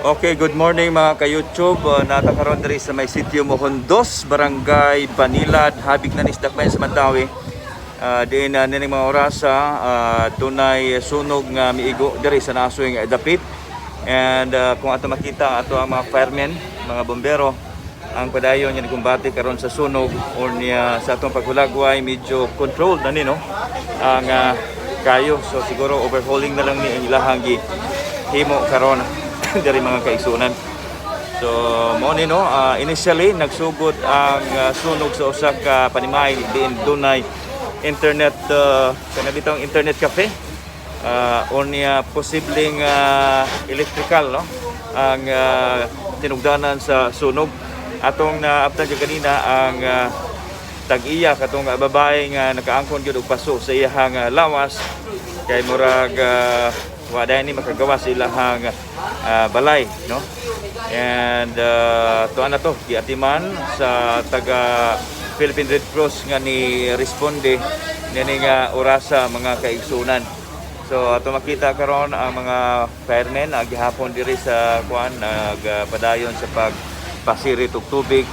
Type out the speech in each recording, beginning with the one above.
Okay, good morning, mga ka-YouTube. Nata karon diri sa may sitio Mohondos, Barangay Banilad, habig na ni Dakbayan sa Mandaue. Diin na nining mga orasa, dunay sunog nga miigo diri sa nasoy nga dapit. And kung ato makita ato ang mga firemen, mga bombero ang padayon nga nikumbate karon sa sunog or niya sa atong paghulagway, medyo controlled na ni, no, ang kayo. So siguro overhauling na lang ni ang ilahang gi himo karon diri, mga kaigsunan. So mo ni, no, initially nagsugod ang sunog sa usa ka panimay diin dunay internet, kana bitong internet cafe, or niya posibleng electrical, no, ang tinugdanan sa sunog. Atong naabtan gyud kanina ang tag-iya katong babae nga nakaangkon gyud og paso sa iyahang lawas kay murag wa ni makagawa sa ilahang balay, no. And tuan na to giatiman sa taga Philippine Red Cross nga ni responde niini nga orasa, mga kaigsunan. So ato makita karon ang mga firemen ang gihapon diri sa kuan, nagpadayon sa pagpasirit og tubig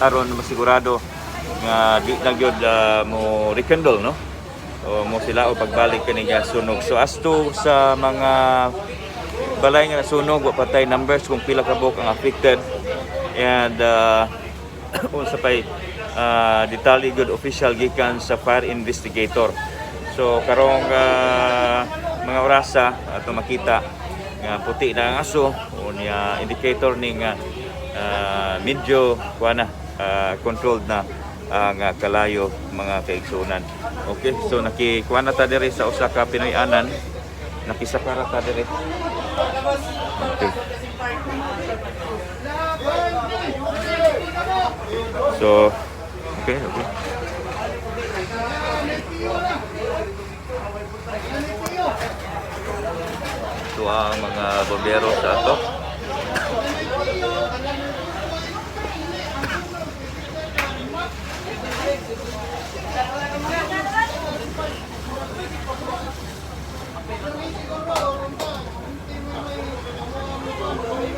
aron masigurado nga di na gyud mo rekindle, no, o mo sila o pagbalik kini nga sunog. So as to sa mga balay nga nasunog, wa pa tay numbers kung pila ka buok ang affected and unsa pay detalye good official gikan sa fire investigator. So karong mga orasa, ato makita nga puti na ang aso o niya, indicator ning medyo kuha na, controlled na ang kalayo, mga kaigsunan. Okay, so nakikuha na ta diri sa usa ka Pinoy-anan, nakisakara ta diri. Okay. So, okay. Ito ang mga bombero sa ato.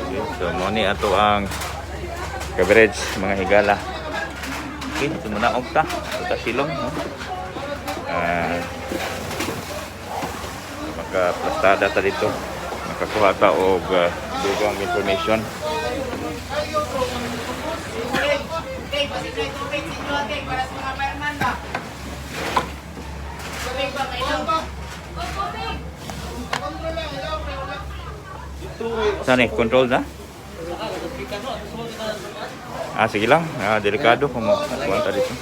Okay, so mo ni ato ang coverage, mga higala. Okay, so muna og ta. Ta silong, no? Ah, makaplastada ta dito. Makakuha ta og dugang information. Okay, posible tubig sa inyo, okay, para sa mga fireman ba? Tubig ba, kailangan? Saan eh? Control na? Ah, sige lang. Ah, delikado kung makuha ta dito.